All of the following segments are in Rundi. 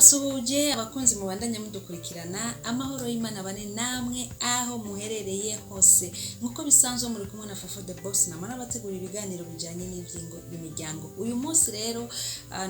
Ndabasuhuje abakunzi mubandanya mudukurikirana. Amahoro y'Imana bane namwe aho muherereye hose. Nk'uko bisanzwe, muri kumwe na Fofo the Boss, namara abategura ibiganiro bijyanye n'iby'ingo n'imiryango. Uyu munsi rero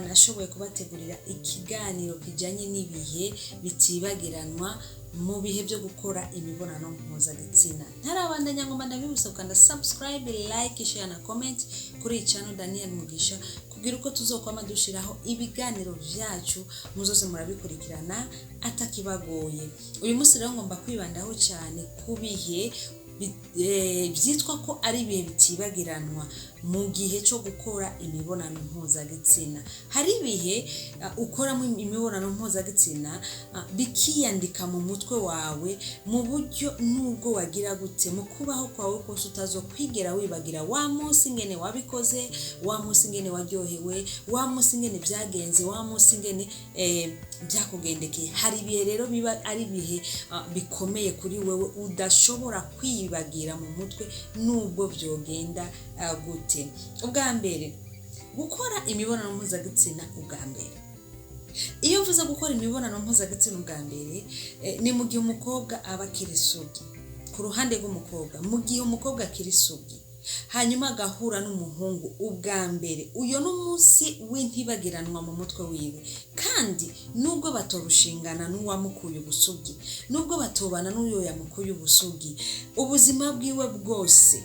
nashoboye kubategurira ikiganiro kijyanye n'ibihe bitibagiranwa mu bihe byo gukora imibonano mpuzabitsina. Ntarabandanya, ngomba ndabibutsa gukanda subscribe, like, share na comment kuri iyi channel Daniel Mugisha, kugira uko tuzokwama dushiraho ibiganiro vyacu muzoze murabikurikirana atakibagoye. Uyu munsi rero ngomba kwibandaho cyane ku bihe byitwa ko ari ibihe bitibagiranwa mu gihe cyo gukora imibonano mpuzabitsina. Hari ibihe ukoramo imibonano mpuzabitsina bikiyandika mu mutwe wawe mu buryo nubwo wagira gute mu kubaho kwawe kose utazokwigera wibagira wa munsi ngene wabikoze, wa munsi ngene waryohewe, wa munsi ngene byagenze, wa munsi ngene byakugendekeye. Hari ibihe rero biba ari ibihe bikomeye kuri wewe udashobora kwibagira mu mutwe nubwo byogenda gute. Ubwa mbere, gukora imibonano mpuzabitsina ubwa mbere. Iyo mvuze gukora imibonano mpuzabitsina ubwa mbere, ni mu gihe umukobwa aba akiri isugi. Ku ruhande rw'umukobwa, mu gihe umukobwa akiri isugi hanyuma agahura n'umuhungu ubwa mbere, uyo ni umunsi w'intibagiranwa mu mutwe wiwe. Kandi nubwo batorushingana n'uwamukuye ubusugi, nubwo batobana n'uyo yamukuye ubusugi, ubuzima bwiwe bwose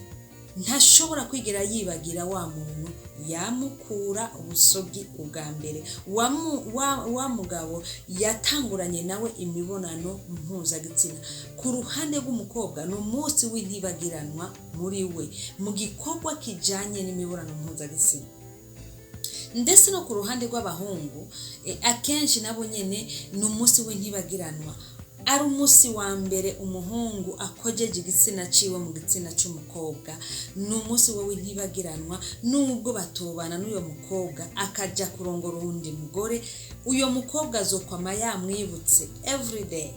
ntashobora kwigera yibagira wa muntu yamukura ubusugi ubwa mbere, wa mugabo yatanguranye nawe imibonano mpuzabitsina. Ku ruhande rw'umukobwa, ni umunsi w'intibagiranwa muri we mu gikorwa kijanye n'imibonano mpuzabitsina. Ndetse no ku ruhande rw'abahungu, akenshi nabo nyene ni umunsi w'intibagiranwa. Ari umunsi wa mbere umuhungu akojeje igitsina ciwe mu gitsina c'umukobwa, ni umunsi we w'intibagiranwa. Nubwo batobana n'uyo mukobwa akaja kurongora uwundi mugore, uyo mukobwa azokwama yamwibutse everyday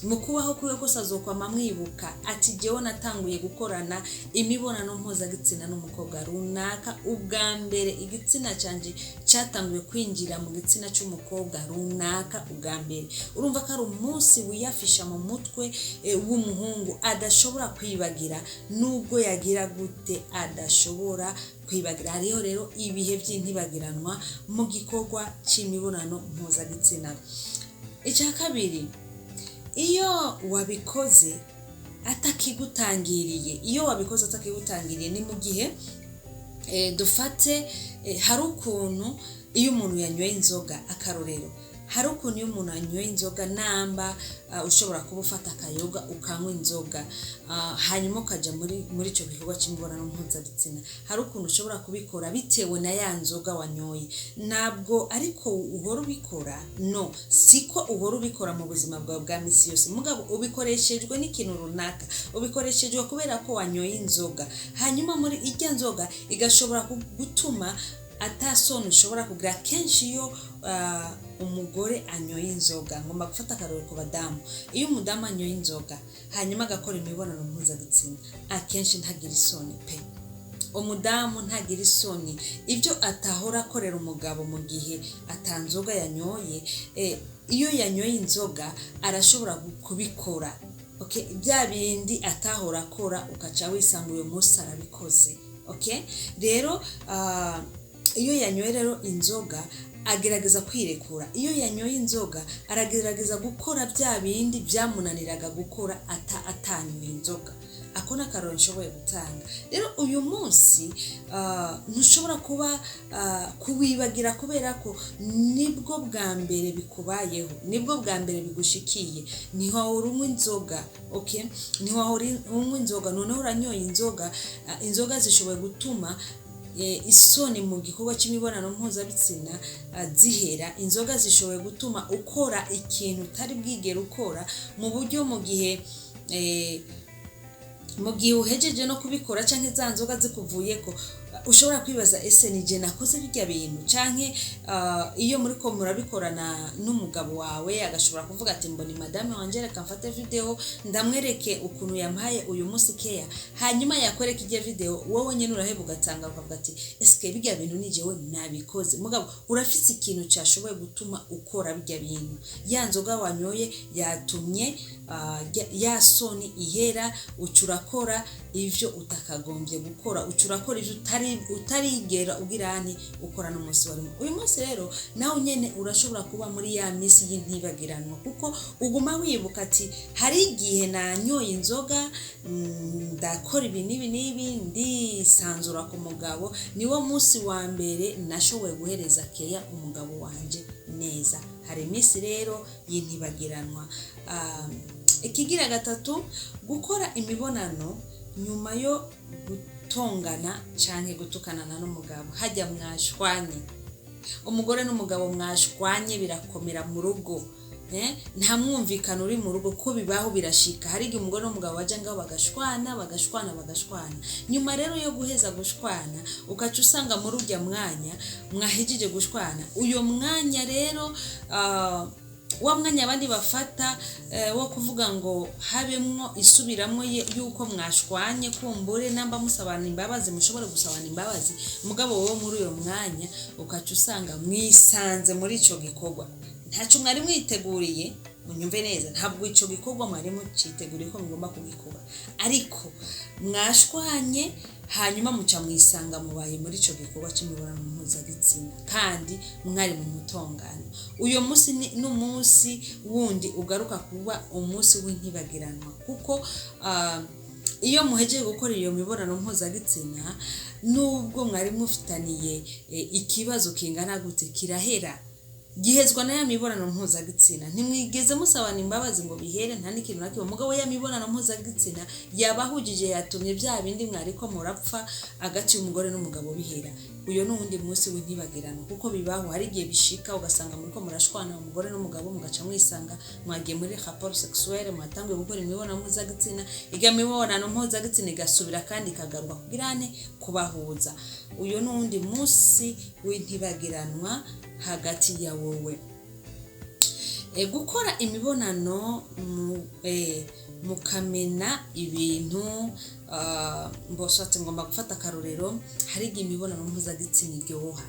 mu kubaho kwiwe kose. Azokwama amwibuka ati: "Jewe natanguye gukorana imibonano mpuzabitsina n'umukobwa runaka ubwa mbere, igitsina canje cyatanguye kwinjira mu gitsina cy'umukobwa runaka ubwa mbere." Urumva ko ari umunsi wiyafisha mu mutwe w'umuhungu adashobora kwibagira, nubwo yagira gute adashobora kwibagira. Hariho rero ibihe by'intibagiranwa mu gikorwa cy'imibonano mpuzabitsina. Icya kabiri, iyo wabikoze atakigutangiriye. Iyo wabikoze atakigutangiriye ni mu gihe dufate hari ukuntu iyo umuntu yanyoye inzoga, akarorero, hari ukuntu iyo umuntu anyoye inzoga, namba ushobora kuba ufata akayoga ukanywa inzoga, hanyuma ukaja muri ico gikorwa c'imibonano mpuzabitsina, hari ukuntu ushobora kubikora bitewe na ya nzoga wanyoye. Ntabwo ariko uhora ubikora, no siko uhora ubikora mu buzima bwawe bwa misi yose, mugabo ubikoreshejwe n'ikintu runaka, ubikoreshejwe kubera ko wanyoye inzoga. Hanyuma muri irya nzoga igashobora gutuma atasoni ushobora kugira. Kenshi iyo umugore anyoye inzoga, ngomba gufata akarorero ku badamu, iyo umudamu anyoye inzoga hanyuma agakora imibonano mpuzabitsina, akenshi ntagira isoni pe. Umudamu ntagira isoni. Ibyo atahora akorera umugabo mu gihe atanzoga yanyoye, iyo yanyoye inzoga arashobora kubikora, okay? Bya bindi atahora akora ukaca wisanga uyu munsi arabikoze, okay? Rero iyo yanyoye rero inzoga agerageza kwirekura. Iyo yanyoye inzoga aragerageza gukora bya bindi byamunaniraga gukora atanyoye inzoga. Ako ni akarorero nshoboye gutanga. Rero uyu munsi ntushobora kuba kuwibagira kubera ko nibwo bwa mbere bikubayeho, nibwo bwa mbere bigushikiye. Ntiwahora unywa inzoga, okay? Ntiwahora unywa inzoga, noneho uranyoye inzoga. Inzoga zishoboye gutuma isoni mu gikorwa cy'imibonano mpuzabitsina zihera. Inzoga zishoboye gutuma ukora ikintu utari bwigere ukora, mu buryo mu gihe uhejeje no kubikora canke za nzoga zikuvuyeko. Ushobora kwibaza: ese ni je nakoze bijya bintu? Canke iyo muriko murabikorana n'umugabo wawe, agashobora kuvuga ati: "Mboni madame wanje, reka mfate video ndamwereke ukuntu yampaye uyu munsi keya." Hanyuma yakwereka ijya video, wowe nyene uraheba ugatanga, ukavuga ati: "Eske bijya bintu ni jewe nabikoze?" Mugabo urafise ikintu cashoboye gutuma ukora bijya bintu. Ya nzoga wanyoye yatumye ya soni ihera, uca urakora ivyo utakagombye gukora, uca urakora ivyo utarigera ugira nti ukora n'umunsi warimo. Uyu munsi rero nawe nyene urashobora kuba muri ya misi y'intibagiranwa, kuko uguma wibuka ati: "Hari igihe nanyoye inzoga, ndakora ibi n'ibi n'ibi, ndisanzura ku mugabo. Niwo munsi wa mbere nashoboye guhereza keya umugabo wanje neza." Hari iminsi rero y'intibagiranwa. Ikigira gatatu, gukora imibonano nyuma yo gutongana canke gutukanana n'umugabo. Hajya mwashwanye, umugore n'umugabo mwashwanye, birakomera mu rugo, nta mwumvikano uri mu rugo, ko bibaho, birashika. Hari igihe umugore n'umugabo baja ngaho bagashwana, bagashwana, bagashwana. Nyuma rero yo guheza gushwana, ukaca usanga muri urya mwanya mwahejeje gushwana, uyo mwanya rero, wa mwanya abandi bafata wo kuvuga ngo habemwo isubiramwo yuko mwashwanye, kumbure namba musabana imbabazi, mushobore gusabana imbabazi. Mugabo wowe muri uyo mwanya ukaca usanga mwisanze muri ico gikorwa ntaco mwari mwiteguriye. Munyumve neza, ntabwo ico gikorwa mwari muciteguriye ko mugomba kugikora, ariko mwashwanye, hanyuma muca mwisanga mubaye muri ico gikorwa c'imibonano mpuzabitsina kandi mwari mu mutongano. Uyo munsi ni n'umunsi wundi ugaruka kuba umunsi w'intibagiranwa, kuko iyo muhejeje gukora iyo mibonano mpuzabitsina, nubwo mwari mufitaniye ikibazo kingana gute, kirahera, gihezwa na ya mibonano mpuzabitsina. Ntimwigeze musabana imbabazi ngo bihere, nta n'ikintu na kimwe. Mugabo ya mibonano mpuzabitsina yabahujije, yatumye bya bindi mwariko murapfa hagati y'umugore n'umugabo bihera. Uyo ni uwundi munsi w'intibagirano, kuko bibaho. Hari igihe bishika ugasanga muriko murashwana, umugore n'umugabo, mugaca mwisanga mwagiye muri rapport sexuelle, mwatanguye gukora imibonano mpuzabitsina. Iga mibonano mpuzabitsina igasubira kandi ikagaruka kugira ane kubahuza. Uyo ni uwundi munsi w'intibagiranwa hagati ya wowe. Gukora imibonano mukamena ibintu. Mboshatse ngomba gufata akarorero: hari igihe imibonano mpuzabitsina iryoha.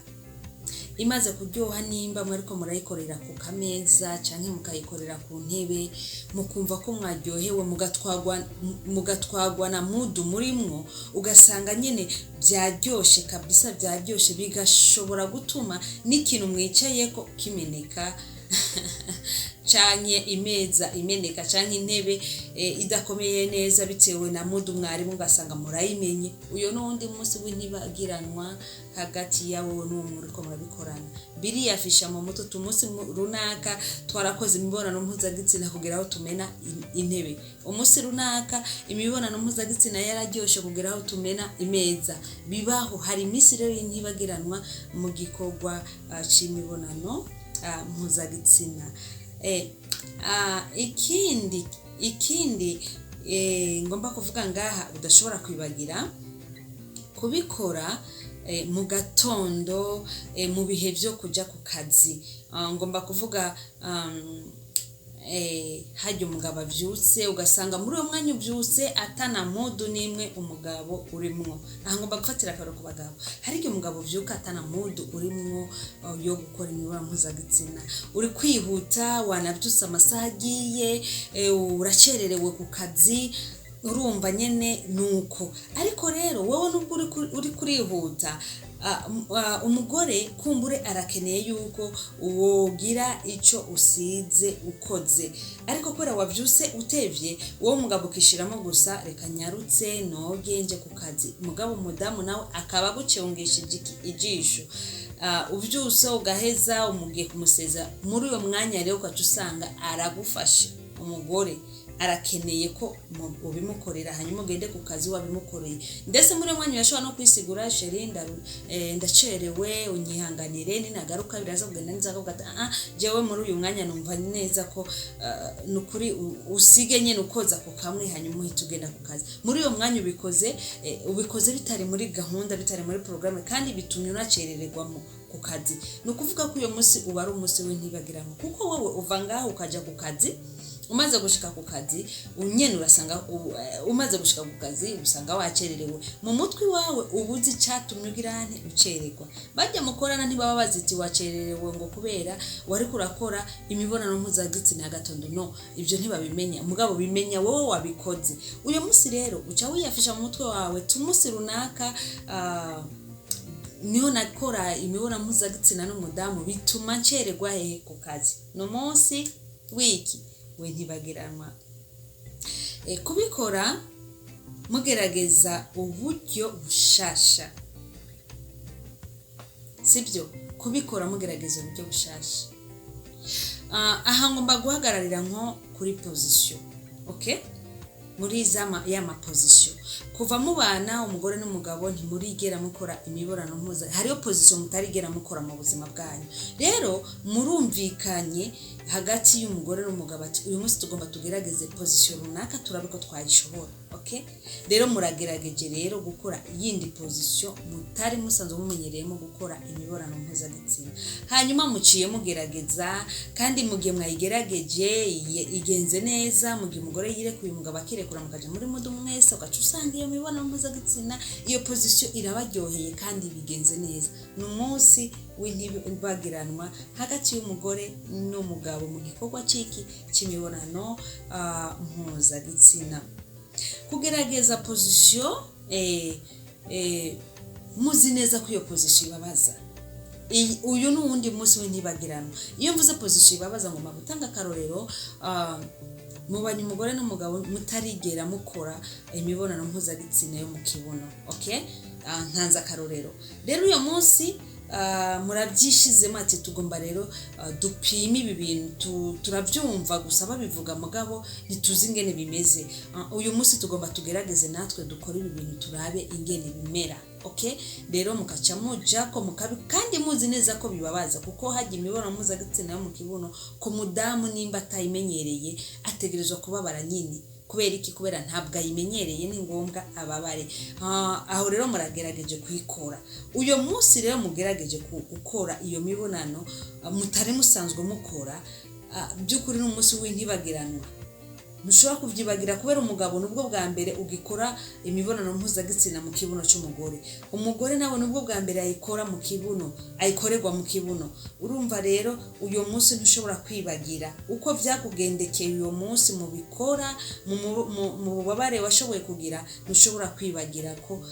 Imaze kuryoha, nimba mwariko murayikorera ku kameza canke mukayikorera ku ntebe, mukumva ko mwaryohewe, mugatwagwa na mood murimwo, ugasanga nyene byaryoshe kabisa, byaryoshe, bigashobora gutuma n'ikintu mwicayeko kimeneka, canke imeza imeneka, canke intebe idakomeye neza, bitewe na mood mwarimu, ugasanga murayimenye. Uyo n'uwundi munsi w'intibagiranwa hagati ya wowe n'uwo muriko murabikorana. Biriyafisha mu mutwe: umunsi runaka twarakoze imibonano mpuzabitsina kugira aho tumena intebe, umunsi runaka imibonano mpuzabitsina yararyoshe kugira aho tumena imeza. Bibaho. Hari iminsi rero y'intibagiranwa mu gikorwa c'imibonano mpuzabitsina. Ikindi ngomba kuvuga ngaha udashobora kwibagira, kubikora mu gatondo, mu bihe vyo kuja ku kazi. Ngomba kuvuga harya umugabo avyutse, ugasanga muri uwo mwanya uvyutse atana mood n'imwe umugabo urimwo. Aha ngomba gufatira akarorero ku bagabo. Hari igihe umugabo uvyuka atana mood urimwo yo gukora imibonano mpuzabitsina. Uri kwihuta, wanavyutse amasaha agiye, uracererewe ku kazi, urumva nyene nuko. Ariko rero wowe nubwo uri kurihuta, umugore kumbure arakeneye yuko wogira ico usize ukoze, ariko kubera wavyuse utevye, wowe umugabo ukishiramo gusa: "Reka nyarutse noge nje ku kazi." Mugabo umudamu nawe akaba agucungishije ijisho. Uvyuse ugaheza umugiye kumuseza, muri uyo mwanya rero ugaca usanga aragufashe umugore. Arakeneye ko ubimukorera, hanyuma ugende ku kazi wabimukoreye. Ndetse muri uwo mwanya urashobora no kwisigura: "Chéri, ndacerewe, unyihanganire, ninagaruka biraza kugenda neza." Akavuga ati: "Ah, jewe muri uyu mwanya numva neza ko nukuri usige nyene ukoza ku kamwe, hanyuma uhita ugenda ku kazi." Muri uyo mwanya ubikoze, ubikoze bitari muri gahunda, bitari muri porogaramu, kandi bitumye unacerererwa ku kazi. Ni ukuvuga ko uyo munsi uba ari umunsi w'intibagiranwa, kuko wowe uva ngaho ukaja ku kazi. Umaze gushika ku kazi nyene urasanga umaze gushika ku kazi usanga wacererewe. Mu mutwe wawe uba uzi icatumye ugira nte, ucererwa. Bajya mukorana ntibaba baziti wacererewe ngo kubera wariko urakora imibonano mpuzagitsina ya gatondo. No ivyo ntibabimenya, mugabo bimenya wowe wabikoze. Uyo munsi rero uca wiyafisha mu mutwe wawe tumunsi runaka niho nakora imibonano mpuzagitsina n'umudamu, bituma ncererwa hehe? Ku kazi. Ni umunsi wiki we ntibagiranwa. Kubikora mugerageza uburyo bushasha, sibyo? Kubikora mugerageza uburyo bushasha. Aha ngomba guhagararira nko kuri position, okay? Muri ya ma position. Kuva mubana, umugore n'umugabo, ntimurigera mukora imibonano mpuza, hariyo position mutarigera mukora mu buzima bwanyu. Rero murumvikanye hagati y'umugore n'umugabo ati: "Uyu munsi tugomba tugerageze position runaka, turabe ko twayishobora." Okay, rero muragerageje rero gukora yindi position mutari musanzwe mumenyereyemo gukora imibonano mpuzabitsina. Hanyuma muciye mugerageza, kandi mu gihe mwayigerageje igenze neza, mu gihe umugore yirekuye, umugabo akirekura, mukaja muri mood mwese, ugaca usanga iyo mibonano mpuzabitsina, iyo position irabaryoheye kandi bigenze neza. Ni umunsi w'intibagiranwa hagati y'umugore n'umugabo mu gikorwa c'iki, c'imibonano mpuzabitsina. Kugerageza position muzi neza ko iyo position ibabaza. Uyu ni uwundi munsi w'intibagiranwa. Iyo mvuze position ibabaza, ngomba gutanga akarorero. Mubanye umugore n'umugabo, mutarigera mukora imibonano mpuzabitsina yo mu kibuno, okay? Ntanze akarorero. Rero uyu munsi murabyishizemo ati: "Tugomba rero dupime ibi bintu, turabyumva gusa babivuga, mugabo ntituzi ingene bimeze. Uyu munsi tugomba tugerageze natwe dukore ibi bintu, turabe ingene bimera." Okay, rero mukaca muja ko mukabi, kandi muzi neza ko bibabaza, kuko hajya imibonano mpuzabitsina yo mu kibuno ku mudamu, nimba atayimenyereye, ategerezwa kubabara nyine. Kubera iki? Kubera ntabwo ayimenyereye, ni ngombwa ababare. Aho rero muragerageje kuyikora. Uyo munsi rero mugerageje gukora iyo mibonano mutari musanzwe mukora, by'ukuri ni umunsi w'intibagiranwa, ntushobora kubyibagira, kubera umugabo nubwo bwa mbere ugikora imibonano mpuzabitsina mu kibuno cy'umugore, umugore nawe nubwo bwa mbere ayikora mu kibuno, ayikorerwa mu kibuno. Urumva rero uyu munsi ntushobora kwibagira uko byakugendekeye uyu munsi mubikora, mu bubabare washoboye kugira. Ntushobora kwibagira ko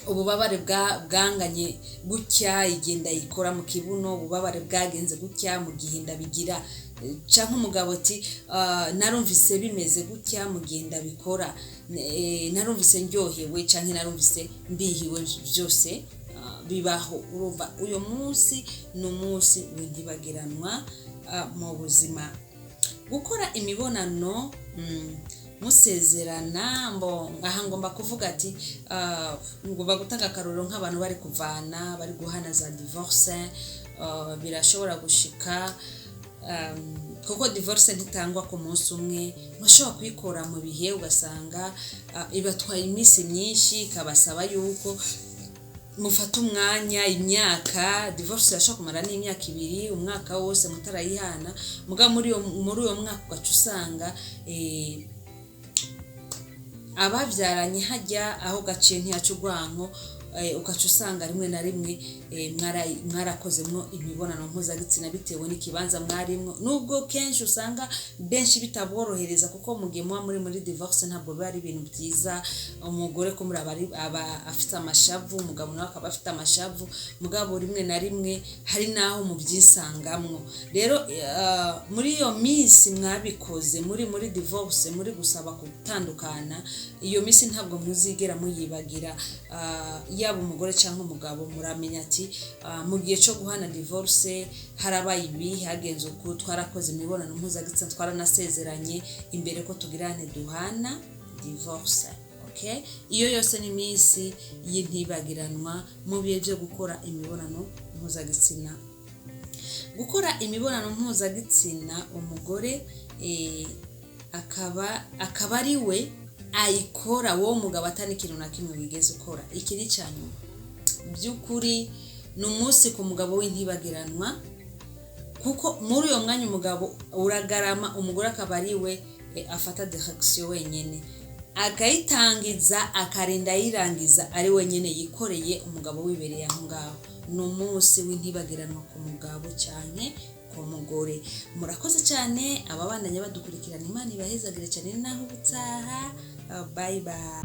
ububabare bwanganye gutya igihe ndayikora mu kibuno, ububabare bwagenze gutya mu gihe ndabigira. Canke umugabo ati: "Narumvise bimeze gutya mu gihe ndabikora, narumvise ndyohewe canke narumvise mbihiwe." Byose bibaho. Urumva uyu munsi ni umunsi w'intibagiranwa mu buzima. Gukora imibonano musezerana, mbo aha ngomba kuvuga ati ngomba gutanga akarorero nk'abantu bari kuvana, bari guhana za divorce. Birashobora gushika, kuko divorce ntitangwa ku munsi umwe. Mushobora kuyikora mu bihe, ugasanga ibatwaye iminsi myinshi, ikabasaba yuko mufata umwanya, imyaka. Divorce irashobora kumara n'imyaka 2, umwaka wose mutarayihana. Muga muri uyo mwaka ugaca usanga ababyaranye hajya aho gaciye ntiyaca urwanko, ugaca usanga rimwe na rimwe mwarakozemwo imibonano mpuzabitsina bitewe n'ikibanza mwarimwo, nubwo kenshi usanga benshi bitaborohereza, kuko mu gihe muba muri divorce ntabwo biba ari ibintu byiza. Umugore ko muri aba afite amashavu, umugabo nawe akaba afite amashavu, mugabo rimwe na rimwe hari n'aho mubyisangamwo. Rero muri iyo minsi mwabikoze muri divorce, muri gusaba gutandukana, iyo minsi ntabwo muzigera muyibagira. Yaba umugore cyangwa umugabo, muramenya ati mu gihe cyo guhana divorce harabaye ibi, hagenze uku, twarakoze imibonano mpuzabitsina, twaranasezeranye imbere ko tugira duhana divorce. Okay? Iyo yose ni iminsi y'intibagiranwa mu bihe byo gukora imibonano mpuzabitsina. Gukora imibonano mpuzabitsina, umugore akaba ari we ayikora, wowe mugabo atari ikintu na kimwe wigeze ukora. Iki ni icya nyuma. By'ukuri ni umunsi ku mugabo w'intibagiranwa, kuko muri uyo mwanya umugabo uragarama, umugore akaba ari we afata direction wenyine, akayitangiza, akarinda ayirangiza ari wenyine yikoreye, umugabo wibereye aho ngaho. Ni umunsi w'intibagiranwa ku mugabo cyane ku mugore. Murakoze cyane ababandanya badukurikirana. Imana ibahezagire cyane. Naho ubutaha, bye bye.